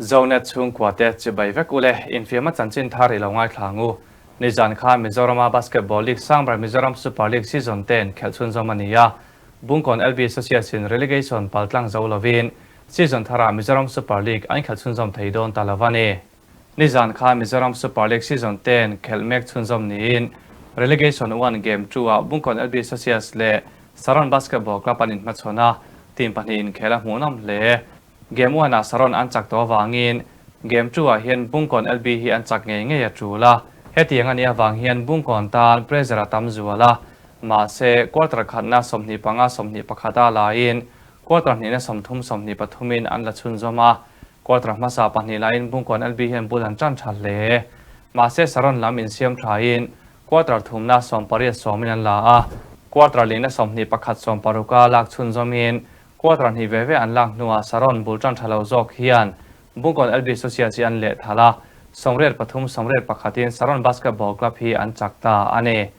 Zonet chhungkua te chibai vek ule, infiamna chanchin thar i lo ngaithla ang u. Nizan khan Mizorama Basketball League sangber Mizoram Super League season ten khelh chhunzawm a ni a, Bungkawn LB Associates-in relegation paltlang zo lovin season tharah Mizoram Super League an khelh chhunzawm thei dawn ta lo a ni. Nizan khan Mizoram Super League season ten khelh mek chhunzawm niin relegation one game two-ah Bungkawn LB Associates leh Saron Basketball Club an inhmachhawn a, team pahnih inkhel a hmuhnawm hle. Game one-ah Saron an chak tawh avangin game two-ah hian Bungkawn LB hi an chak ngei ngei a tul a, hetiang a nih avang hian Bungkawn tan pressure a tam zual a, mahse quarter khatna 25 21 a laiin quarter hnihna 30 23 in an la chhunzawm a, quarter hmasa pahnih laiin Bungkawn LB hian bul an tan tha hle. Mahse Saron lam insiam thain quarter thumna 18 10 in an la a, quarter lihna 21 16 a lak chhunzawmin Quarter hnih ve ve an lak hnuah Saron bul tan tha lo zawk hian Bungkawn LB Associates hi an leh thal a, 83 81 in Saron Basketball Club hi an chak ta a ni.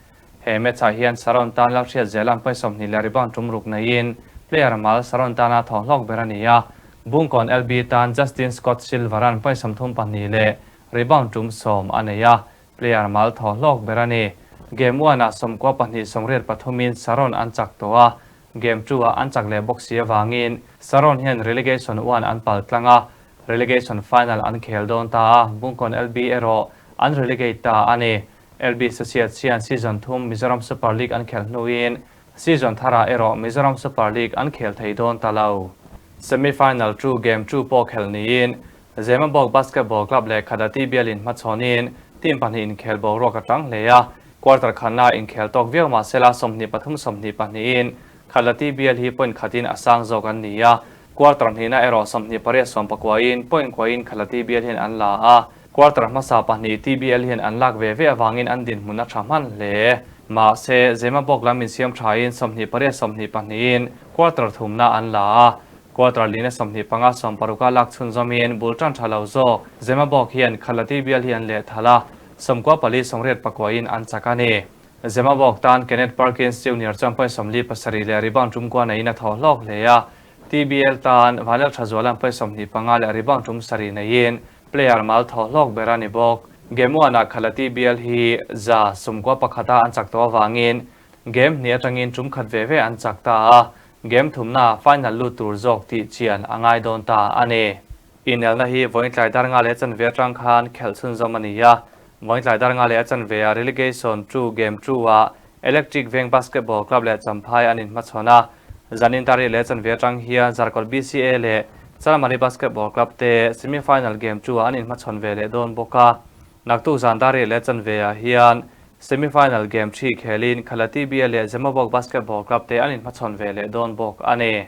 He match ah hian Saron tan Lalhriat Zelan point 20 leh rebound tum ruk neiin player mal Saron tana thawhhlawk ber a ni a, Bungkawn LB tan Justin Scott Silver-a'n point 32 leh rebound tum 10 a nei a, player mal thawhhlawk ber a ni. Game one ah 92 83 in Saron an chak tawh a, Game two ah an chak leh bawk si avangin Saron hian relegation one an pal tlang a, relegation final an khel dawn ta a, Bungkawn LB erawh an relegate ta a ni. LB Associates hian season thum Mizoram Super League an khelh hnuin season tharah erawh Mizoram Super League an khel thei dawn ta lo. Semi final two game two pawh khelh niin Zemabawk Basketball Club leh Khadati bialin hmachhawnin team pahnih inkhel boruak a tang hle a, quarter khatna inkhel tawk viau mahsela 23 22 in Khadati bial hi point khatin a sang zawk an ni a, quarter hnihna erawh 28 19 in point kuain Khadati bial hian an la a, quarter hmasa pahnih TBL hian an lak ve ve avangin an dinhmun a tha hman hle. Mahse, Zemabawk lam insiam thain 28 22 in quarter thumna an la a, Quarter lina 25 60 a lak chhunzawmin bul tan tha lo zawk Zemabawk hian Khalati bial hi an leh thal a, 94 69 in an chak a ni. Zemabawk tan Kenneth Perkins Junior chuan point 47 leh rebound tum kua neiin a thawh hlawk hle a, TBL tan Vanel Thazualan point 25 leh rebound tum 7 neiin player mal thawh hlawk ber a ni bawk. Game one-ah Khalati bial hi za 91 a an chak tawh avangin game hnih atangin tum khat ve ve an chak ta a, game thumna final lut tur zawk tih chian a ngai dawn ta a ni. Inelna hi vawiin tlai dar nga leh chanve atang khan khelh chhunzawm a ni a, vawiin tlai dar nga leh a chanve ah relegation two game two ah Electric Veng Basketball Club leh Champhai an inhmachhawn a, zanin dar leh chanve atang hian Zarkawt BCA leh Chalmari Basketball Club te semi final game two ah an inhmachhawn ve leh dawn bawk a, naktuk zan dar leh chanve ah hian semi final game three khelin Khalati BA leh Zemabawk Basketball Club te an inhmachhawn ve leh dawn bawk a ni.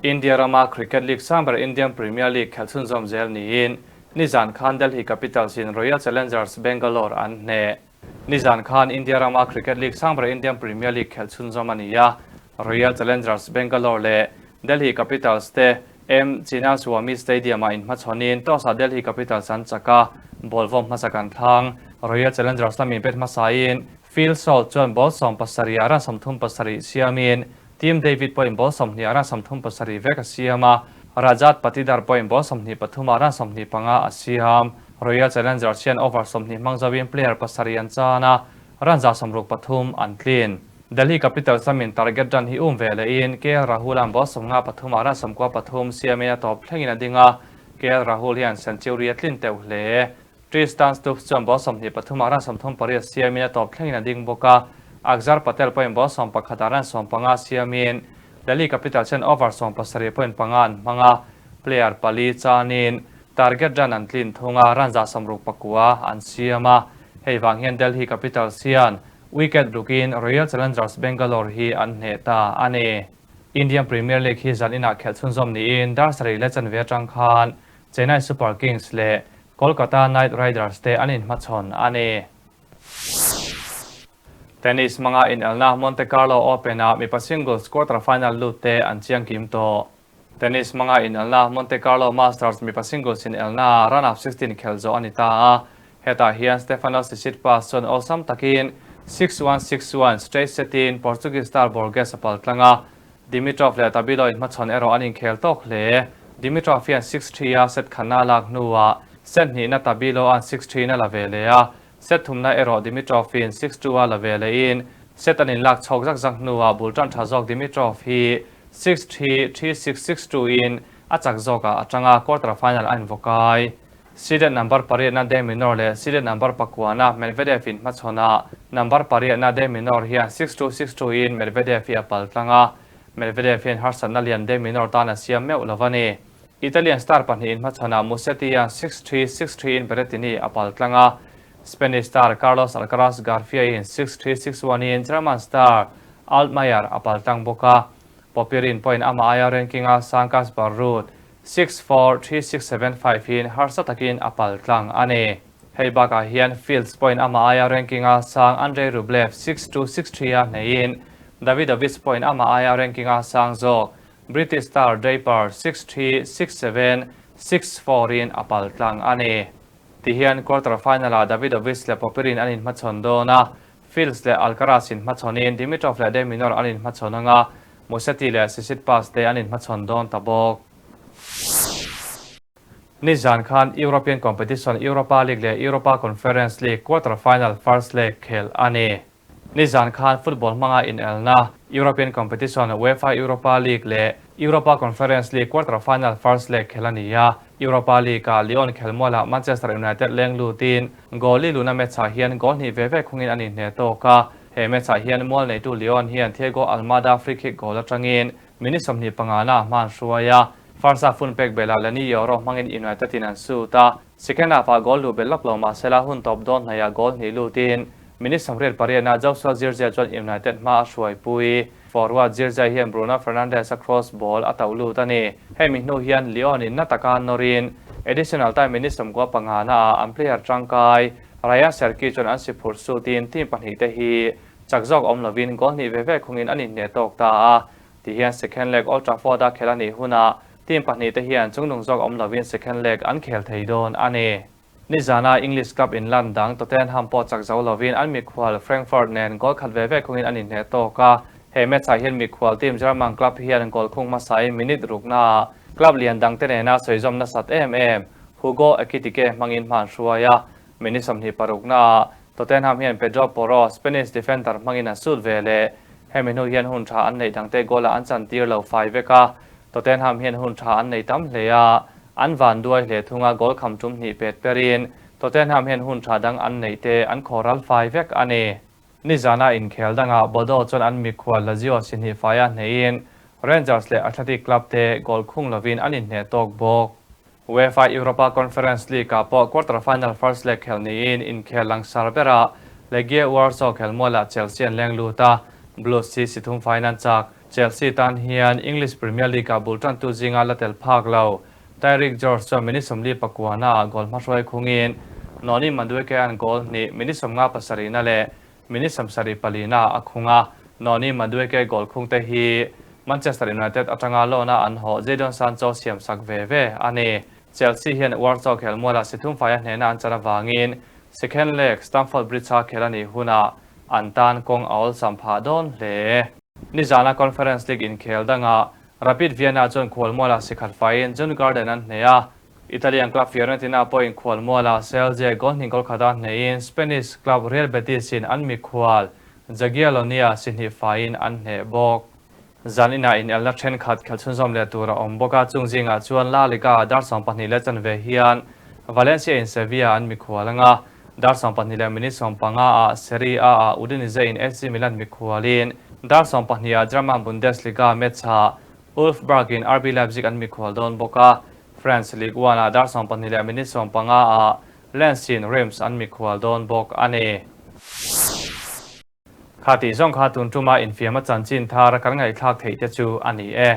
India rama Cricket League sangber Indian Premier League khelh chhunzawm zel niin nizan khan Delhi Capitals in Royal Challengers Bangalore an hneh. Nizan khan India rama Cricket League sangber Indian Premier League khelh chhunzawm a ni a, Royal Challengers Bangalore leh Delhi Capitals te M Chinnaswamy Stadium ah inhmachhawnin toss ah Delhi Capitals an chak a, ball vawm hmasa kan thlang. Royal Challengers lamin bet hmasain Phil Salt chuan ball 17 ah run 37 siamin Tim David pawhin ball 20 ah run 37 vek a siam a, Rajat Patidar pawhin ball 23 ah run 25 a siam. Royal Challengers hian over 20 hmang zoin player pasarih an chan a, run 163 an tlin. Delhi Capitals lamin target run hi um ve lehin KL Rahul an ball 53 ah run 93 siamin a tawp thlengin a ding a, KL Rahul hian century a tlin teuh hle. Tristan Stubbs chuan ball 23 ah run 38 siamin a tawp thlengin a ding bawk a, Axar Patel pawhin ball 11 ah run 15 siamin Delhi Capitals hian over 17.5 an hmang a, player pali chanin target run an tlin thung a, run 69 an siam a, hei vang hian Delhi Capitals hian wicket rukin Royal Challengers Bangalore hi an hneh ta a ni. Indian Premier League hi zan inah khelh chhunzawm niin dar sarih leh chanve atang khan Chennai Super Kings leh Kolkata Knight Riders te an inhmachhawn a ni. Tennis hmanga inelna Monte Carlo Open ah mipa singles quarter final lut te an chiang kim tawh. Tennis hmanga inelna Monte Carlo Masters mipa singles inelna round of 16 khel zawh a ni ta a, hetah hian Stefanos Tsitsipas chuan awlsam takin 6-1 6-1 straight set in Portuguese star Borges a pal tlang a, Dimitrov leh Tabilo inhmachhawn erawh an inkhel tawk hle. Dimitrov hian 6-3 a set khatna a lak hnuah set hnihna Tabilo-a'n 6-3 in a la ve leh a, set thumna erawh Dimitrov-in 6-2 a la ve lehin set an inlak chhawk zak zak hnuah bul tan tha zawk Dimitrov hi 6-3, 3-6, 6-2 in a chak zawkah a tang a, quarter final a invaw kai. Seeded number pariatna De Minaur leh seeded number pakuana Medvedev in hmachhawnah number pariatna De Minaur hian 6-2, 6-2 in Medvedev hi a pal tlang a, Medvedev hian harsatna lian De Minaur tan a siam meuh lo a ni. Italian star pahnihin hmachhawnah Musetti hian 6-3, 6-3 in Berrettini a pal tlang a, Spanish star Carlos Alcaraz Garfia in 6-3, 6-1 in German star Altmaier a pal tlang bawk a. Popyrin pawhin amah aia ranking a sang Casper Ruud 6-4, 3-6, 7-5 in harsa takin a pal tlang a ni. Hei bakah hian Fields pawhin amah aia ranking a sang Andrei Rublev 6-2, 6-3 a hneihin Davidovich pawhin amah aia ranking a sang zawk British star Draper 6-3, 6-7, 6-4 in a pal tlang a ni. Tihian quarter final-ah Davidovich leh Popyrin an inhmachhawn dawn a, Fields leh Alcaraz inhmachhawnin Dimitrov leh De Minaur an inhmachhawn ang a, Musetti leh Tsitsipas te an inhmachhawn dawn ta bawk. Nizan khan European competition Europa League leh Europa Conference League quarter final first leg khel a ni. Nizan khan football hmanga inelna European competition UEFA Europa League leh Europa Conference League quarter final first leg khel a ni a. Europa League-ah Lyon khelmualah Manchester United leng lutin goal li luna match-ah hian goal hnih ve ve khungin an inhne tawk a. He match-ah hian mual neitu Lyon hian Thiago Almada free kick goal atangin minute 25 na hman hruai a. First half hun pek belah Leny Yoro hmangin United in an sut a. Second half-ah goal luh belh lawk lo mahsela hun tawp dawn hnaihah goal hnih lutin minute 88 na Joshua Zirkzee chuan United hma a hruaipui. Forward Zirkzee hian Bruno Fernandes-a cross ball a tauh lut a ni. Hemi hnu hian Lyon in na taka nawrin additional time minute 95 naah an player tangkai Rayan Cherki chuan an si phurh sutin team pahnih te hi chak zawk awm lovin goal hnih ve ve khungin an inhne tawk ta a. Tihian second leg Old Trafford-a khel a nih hunah team pahnih te hian chungnung zawk awm lovin second leg an khel thei dawn a ni. Nizana English club inlan dang Tottenham pawh chak zo lovin an mikhual Frankfurt nen goal khat ve ve khungin an inhne tawk a. He match-ah hian mikhual team German club hian goal khung hmasain minute ruknaah club lian dangte nena sawizawm nasat em em Hugo Ekitike hmangin hman hruai a. Minute 26 naah Tottenham hian Pedro Porro, Spanish defender hmangin an sut ve leh. Hemi hnu hian hun tha an neih dangte goal-ah an chantir lo fai vek a. Tottenham hian hun tha an nei tam hle a, an van duai hle thunga goal kham tum hnih pet perin Tottenham hian hun tha dang an neih te an khawral fai vek a ni. Nizana inkhel dangah Bodo chuan an mikhual Lazio si hnih faia hneihin Rangers leh Athletic Club te goal khung lovin an inhne tawk bawk. UEFA Europa Conference League-ah pawh quarter final first leg khel niin inkhel langsar berah Legia Warsaw khelmualah Chelsea an leng lut a, Blues hi si thum faiin an chak. Chelsea tan hian English Premier League-ah bul tantu zinga la tel phak lo. Tyrique George chuan minute 49 naah goal hmahruai khungin Noni Madueke an goal hnih minute 57 na leh minute 74 naah a khung a. Noni Madueke goal khung te hi Manchester United atanga loan-a an hawh Jadon Sancho siam sak ve ve a ni. Chelsea hian Warsaw khelmualah si thum faia hnehna an chan avangin second leg Stamford Bridge-a khel a nih hunah an tan kawng a awlsam phah dawn hle. Nizana Conference League inkhel dangah Rapid Vienna chuan khualmualah si khat faiin Djurgården an hneh a. Italian club Fiorentina pawhin khualmualah Celje goal hnih goal khata hnehin Spanish club Real Betis in an mikhual Jagiellonia si hnih faiin an hneh bawk. Zanina inelna thenkhat khelchhunzawm leh tur a awm bawk a, chung zingah chuan La Liga dar 12 leh chanve hian Valencia in Sevilla an mikhual anga, dar 12 leh minute 15 ah Serie A ah Udinese in AC Milan mikhualin dar 12 ah German Bundesliga match-ah Wolfsburg in RB Leipzig an mikhual dawn bawk a, France Ligue 1 ah dar 12 leh minute 15 ah Lens in Reims an mikhual dawn bawk a ni. Kha tih zawng kha tun tuma infiam a chanchin thar kan ngaihthlak theih te chu a ni e.